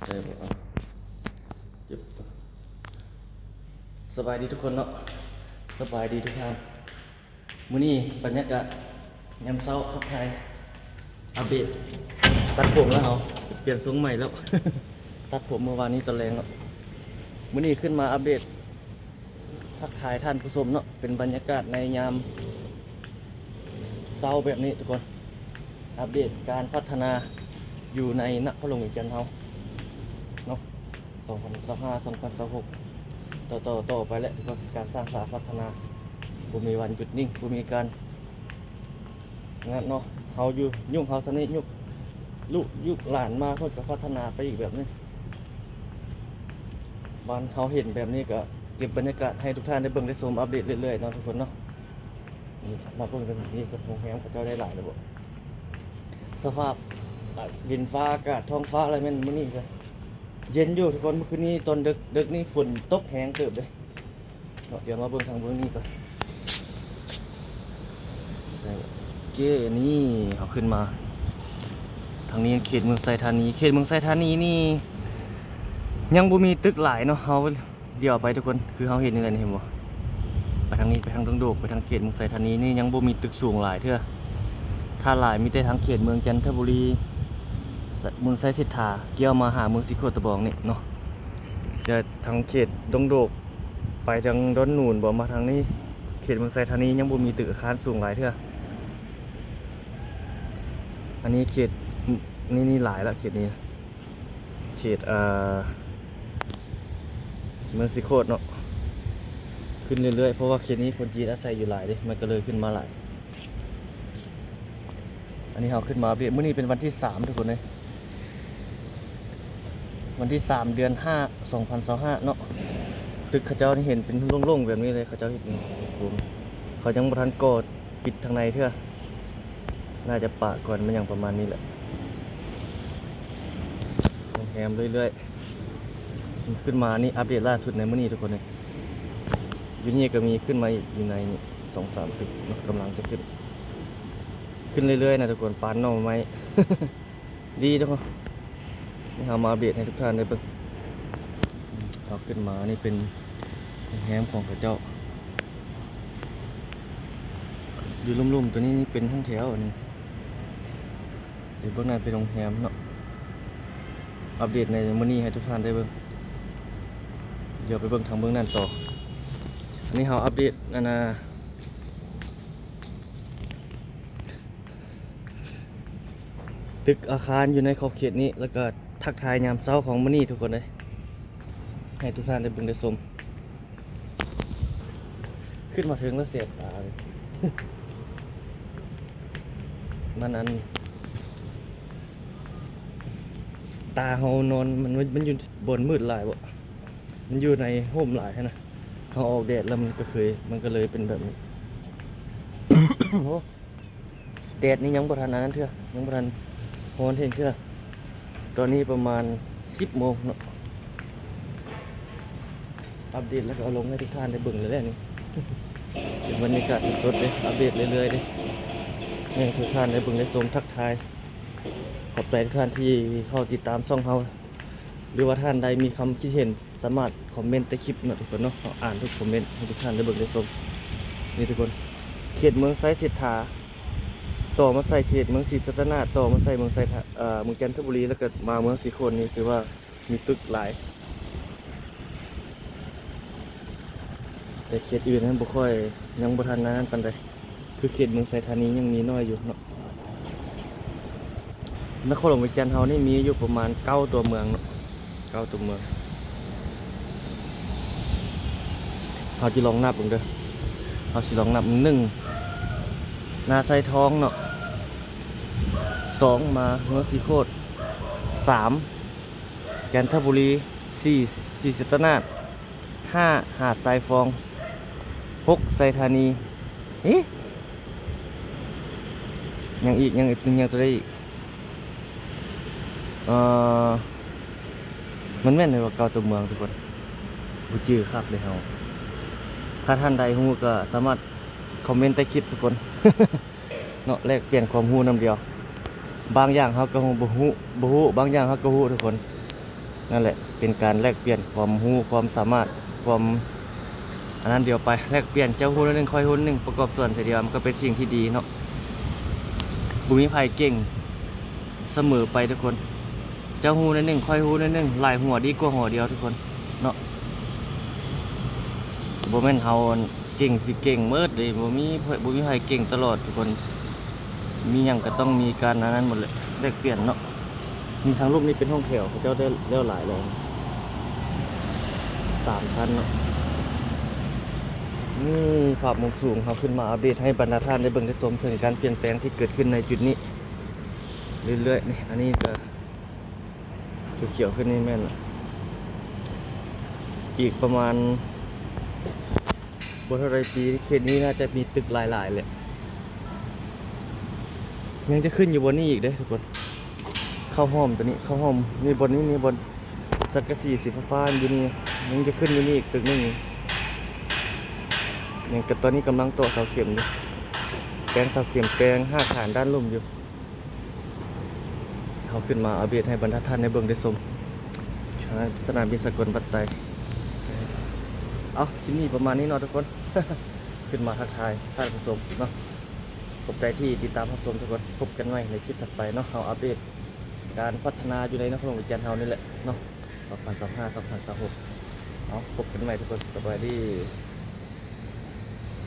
ໄດ້ບໍ່? ເຈັບ. ສະບາຍດີທຸກຄົນເນາະ, ສະບາຍດີທຸກທ່ານ. ມື້ນີ້ບັນຍາກາດຍາມເຊົ້າ ທັກທາຍ ອັບເດດ ຕັດຜົມແລ້ວເຮົາ ປ່ຽນຊົງໃໝ່ແລ້ວ ຕັດຜົມເມື່ອວານນີ້ຕອນແລງເນາະ. ມື້ນີ້ຂຶ້ນມາອັບເດດ ທັກທາຍທ່ານຜູ້ຊົມເນາະ, ເປັນບັນຍາກາດໃນຍາມເຊົ້າແບບນີ້ທຸກຄົນ, ອັບເດດການພັດທະນາຢູ່ໃນນະຄອນຫຼວງວຽງຈັນເຮົາເນາະ, ສອງພັນຊາວຫ້າ ສອງພັນຊາວຫົກ ຕໍ່ ຕໍ່ ຕໍ່ໄປແຫຼະທຸກຄົນ. ການສ້າງສາພັດທະນາບໍ່ມີວັນຢຸດນິ່ງ, ບໍ່ມີການ ນັ້ນເນາະ, ເຮົາຢູ່ຍຸກເຮົາສ່ຳນີ້ ຍຸກລູກຍຸກຫຼານມາເພິ່ນກໍພັດທະນາໄປອີກແບບນີ້. ບ້ານເຮົາເຫັນແບບນີ້ກໍເກັບບັນຍາກາດໃຫ້ທຸກທ່ານໄດ້ເບິ່ງໄດ້ຊົມ ອັບເດດເລື້ອຍໆເນາະທຸກຄົນເນາະ. ນີ້ມາເບິ່ງກັນ ນີ້ກໍໂຮງແຮມເຂົາເຈົ້າໄດ້ຫຼາຍແລ້ວບໍ່? ສະພາບ ອາ ດິນຟ້າອາກາດ ທ້ອງຟ້າລະແມ່ນມື້ນີ້ກໍເຢັນຢູ່ທຸກຄົນ. ມື້ຄືນນີ້ຕອນເດິກໆນີ້ຝົນຕົກແຮງເຕີບເດ້. ເນາະ, ດຽວມາເບິ່ງທາງເບື້ອງນີ້ກ່ອນ. ໂອເຄ ນີ້ເຮົາຂຶ້ນມາທາງນີ້ ເຂດເມືອງໄຊທານີ. ເຂດເມືອງໄຊທານີນີ້ຍັງບໍ່ມີຕຶກຫຼາຍເນາະ, ເຮົາຫຼຽວໄປທຸກຄົນ ຄືເຮົາເຫັນນີ້ແຫຼະ ເຫັນບໍ່? ໄປທາງນີ້ ໄປທາງດົງໂດກ ໄປທາງເຂດເມືອງໄຊທານີນີ້ຍັງບໍ່ມີຕຶກສູງຫຼາຍເທື່ອ. ຖ້າຫຼາຍມີແຕ່ທາງເຂດເມືອງຈັນທະບູລີ ເມືອງໄຊເສດຖາ ກ່ຽວມາຫາເມືອງສີໂຄດຕະບອງນີ້ເນາະ. ແຕ່ທາງເຂດດົງໂດກ ໄປທາງດອນໜູນບໍ ມາທາງນີ້ ເຂດເມືອງໄຊທານີຍັງບໍ່ມີຕຶກອາຄານສູງຫຼາຍເທື່ອ. ອັນນີ້ເຂດ ນີ້ ນີ້ຫຼາຍລະ ເຂດນີ້ ເຂດ ເອີ ເມືອງສີໂຄດເນາະ, ຂຶ້ນເລື້ອຍໆ ເພາະວ່າເຂດນີ້ຄົນຈີນອາໄສຢູ່ຫຼາຍເດ້ ມັນກໍເລີຍຂຶ້ນມາຫຼາຍ. ອັນນີ້ເຮົາຂຶ້ນມາອັບເດດ ມື້ນີ້ເປັນວັນທີສາມທຸກຄົນເອີຍ, ວັນທີສາມ ເດືອນຫ້າ ສອງພັນຊາວຫ້າເນາະ. ຕຶກເຂົາເຈົ້ານີ້ເຫັນເປັນໂລ່ງໆແບບນີ້ເລີຍ, ເຂົາເຈົ້າເຮັດນີ້ ເຂົາຍັງບໍ່ທັນກໍ່ປິດທາງໃນເທື່ອ, ໜ້າຈະປະກ່ອນ ມັນຫຍັງປະມານນີ້ແຫຼະ. ໂຮງແຮມເລື້ອຍໆ ຂຶ້ນມານີ້ ອັບເດດລ່າສຸດໃນມື້ນີ້ທຸກຄົນເອີຍ. ຢູ່ນີ້ກໍມີຂຶ້ນມາອີກ ຢູ່ໃນນີ້ ສອງສາມຕຶກເນາະ ກຳລັງຈະຂຶ້ນ ຂຶ້ນເລື້ອຍໆນະທຸກຄົນ, ປານໜໍ່ໄມ້ ດີເນາະ. ນີ້ເຮົາມາອັບເດດໃຫ້ທຸກທ່ານໄດ້ເບິ່ງ. ເຮົາຂຶ້ນມາ ນີ້ເປັນໂຮງແຮມຂອງເຂົາເຈົ້າ ຢູ່ລຸ່ມໆ ຕົວນີ້ນີ້ເປັນຫ້ອງແຖວ ນີ້ ເບິ່ງນັ້ນເປັນໂຮງແຮມເນາະ. ອັບເດດໃນມື້ນີ້ໃຫ້ທຸກທ່ານໄດ້ເບິ່ງ, ດຽວໄປເບິ່ງທາງເບື້ອງນັ້ນຕໍ່. ອັນນີ້ເຮົາອັບເດດ ອັນນ່າ ຕຶກອາຄານຢູ່ໃນຂອບເຂດນີ້ ແລ້ວກໍທັກທາຍຍາມເຊົ້າຂອງມື້ນີ້ທຸກຄົນເອີຍ ໃຫ້ທຸກທ່ານໄດ້ເບິ່ງໄດ້ຊົມ. ຂຶ້ນມາເທິງແລ້ວແສບຕາເລີຍ ມັນອັນ ຕາເຮົານອນ ມັນ ມັນຢູ່ບ່ອນມືດຫຼາຍບໍ ມັນຢູ່ໃນຮົ່ມຫຼາຍຫັ້ນນະ, ເຮົາອອກແດດແລ້ວມັນກໍເຄີຍ ມັນກໍເລີຍເປັນແບບນີ້. ໂອ້ ແດດນີ້ຍັງບໍ່ທັນອັນນັ້ນເທື່ອ ຍັງບໍ່ທັນຮ້ອນແຮງເທື່ອ. ຕອນນີ້ປະມານສິບໂມງເນາະ. ອັບເດດແລ້ວກໍເອົາລົງໃຫ້ທຸກທ່ານໄດ້ເບິ່ງແລ້ວແຫຼະນີ້ ເປັນບັນຍາກາດສົດໆເດ້ ອັບເດດເລື້ອຍໆເດ້ ໃຫ້ທຸກທ່ານໄດ້ເບິ່ງໄດ້ຊົມ ທັກທາຍ. ຂອບໃຈທຸກທ່ານທີ່ເຂົ້າຕິດຕາມຊ່ອງເຮົາ ຫຼືວ່າທ່ານໃດມີຄຳຄິດເຫັນ ສາມາດຄອມເມັນໃຕ້ຄລິບເນາະທຸກຄົນເນາະ, ເຮົາອ່ານທຸກຄອມເມັນ ໃຫ້ທຸກທ່ານໄດ້ເບິ່ງໄດ້ຊົມ. ນີ້ທຸກຄົນ ເຂດເມືອງໄຊເສດຖາ ຕໍ່ມາໃສ່ເຂດເມືອງສີສັດຕະນາດ ຕໍ່ມາໃສ່ເມືອງໄຊ ເອີ ເມືອງຈັນທະບູລີ ແລ້ວກໍມາເມືອງສີໂຄດ ນີ້ຖືວ່າມີຕຶກຫຼາຍ, ແຕ່ເຂດອື່ນນັ້ນບໍ່ຄ່ອຍ ຍັງບໍ່ທັນນັ້ນປານໃດ. ຄືເຂດເມືອງໄຊທານີຍັງມີໜ້ອຍຢູ່ເນາະ. ນະຄອນຫຼວງວຽງຈັນເຮົານີ້ມີຢູ່ປະມານເກົ້າຕົວເມືອງເນາະ, ເກົ້າຕົວເມືອງ. ເຮົາຊິລອງນັບເບິ່ງເດີ, ເຮົາຊິລອງນັບ ໜຶ່ງ ນາຊາຍທອງເນາະ, ສອງ ມາເມືອງສີໂຄດ, ສາມ ຈັນທະບູລີ, ສີ່ ສີສັດຕະນາດ, ຫ້າ ຫາດຊາຍຟອງ, ຫົກ ໄຊທານີ. ເອີ ຍັງອີກ ຍັງອີກ ຍັງຕົວໃດອີກ? ເອີ ມັນແມ່ນຢູ່ວ່າເກົ້າຕົວເມືອງທຸກຄົນ, ບໍ່ຈື່ຄັກເລີຍເຮົາ. ຖ້າທ່ານໃດຮູ້ກໍສາມາດຄອມເມັນໃຕ້ຄລິບທຸກຄົນ. ເນາະ ແລກປ່ຽນຄວາມຮູ້ນຳດຽວ. ບາງຢ່າງເຮົາກໍຮູ້ ບໍ່ຮູ້ ບໍ່ຮູ້, ບາງຢ່າງເຮົາກໍຮູ້ທຸກຄົນ. ນັ້ນແຫຼະ ເປັນການແລກປ່ຽນຄວາມຮູ້ ຄວາມສາມາດ ຄວາມອັນນັ້ນດຽວໄປ ແລກປ່ຽນ ເຈົ້າຮູ້ໜ້ອຍໜຶ່ງ ຂ້ອຍຮູ້ໜ້ອຍໜຶ່ງ ປະກອບສ່ວນໃສ່ດຽວ ມັນກໍເປັນສິ່ງທີ່ດີເນາະ. ບໍ່ມີໃຜເກັ່ງສະເໝີໄປທຸກຄົນ ເຈົ້າຮູ້ໜ້ອຍໜຶ່ງ ຂ້ອຍຮູ້ໜ້ອຍໜຶ່ງ ຫຼາຍຫົວດີກວ່າຫົວດຽວທຸກຄົນເນາະ. ບໍ່ແມ່ນເຮົາເກັ່ງຊິເກັ່ງເໝິດເດ້ ບໍ່ມີ ບໍ່ມີໃຜເກັ່ງຕະຫຼອດທຸກຄົນ ມີຫຍັງກໍຕ້ອງມີການອັນນັ້ນໝົດແຫຼະ ແລກປ່ຽນເນາະ. ນີ້ທາງລຸ່ມນີ້ເປັນຫ້ອງແຖວ ເຂົາເຈົ້າໄດ້ແລ້ວຫຼາຍແລ້ວ ສາມຊັ້ນເນາະ. ນີ້ພາບມຸມສູງ ເຮົາຂຶ້ນມາອັບເດດໃຫ້ບັນດາທ່ານໄດ້ເບິ່ງໄດ້ຊົມເຖິງການປ່ຽນແປງທີ່ເກີດຂຶ້ນໃນຈຸດນີ້ເລື້ອຍໆ. ນີ້ ອັນນີ້ກໍ ຂຽວໆຂຶ້ນນີ້ແມ່ນ ອີກປະມານບໍ່ເທົ່າໃດປີ ເຂດນີ້ໜ້າຈະມີຕຶກຫຼາຍໆແຫຼະ. ຍັງຈະຂຶ້ນຢູ່ບ່ອນນີ້ອີກເດ້ທຸກຄົນ ເຂົ້າຮ່ອມຕົວນີ້ ເຂົ້າຮ່ອມນີ້ ບ່ອນນີ້ ນີ້ບ່ອນສັງກະສີສີຟ້າໆຢູ່ນີ້ ຍັງຈະຂຶ້ນຢູ່ນີ້ອີກຕຶກໜຶ່ງ. ຍັງ ຕອນນີ້ກຳລັງເຈາະເສົາເຂັມຢູ່ ແປງເສົາເຂັມ ແປງຮາກຖານດ້ານລຸ່ມຢູ່. ເຮົາຂຶ້ນມາອັບເດດໃຫ້ບັນດາທ່ານໄດ້ເບິ່ງໄດ້ຊົມ ສະໜາມບິນສາກົນວັດໄຕ. ເອົາ ຄລິບນີ້ປະມານນີ້ເນາະທຸກຄົນ ຂຶ້ນມາທັກທາຍທ່ານຜູ້ຊົມເນາະ. ຂອບໃຈທີ່ຕິດຕາມຮັບຊົມທຸກຄົນ ພົບກັນໃໝ່ໃນຄລິບຖັດໄປເນາະ. ເຮົາອັບເດດການພັດທະນາຢູ່ໃນນະຄອນຫຼວງວຽງຈັນເຮົານີ້ແຫຼະເນາະ ສອງພັນຊາວຫ້າ ສອງພັນຊາວຫົກ. ເອົາ ພົບກັນໃໝ່ທຸກຄົນ ສະບາຍດີ.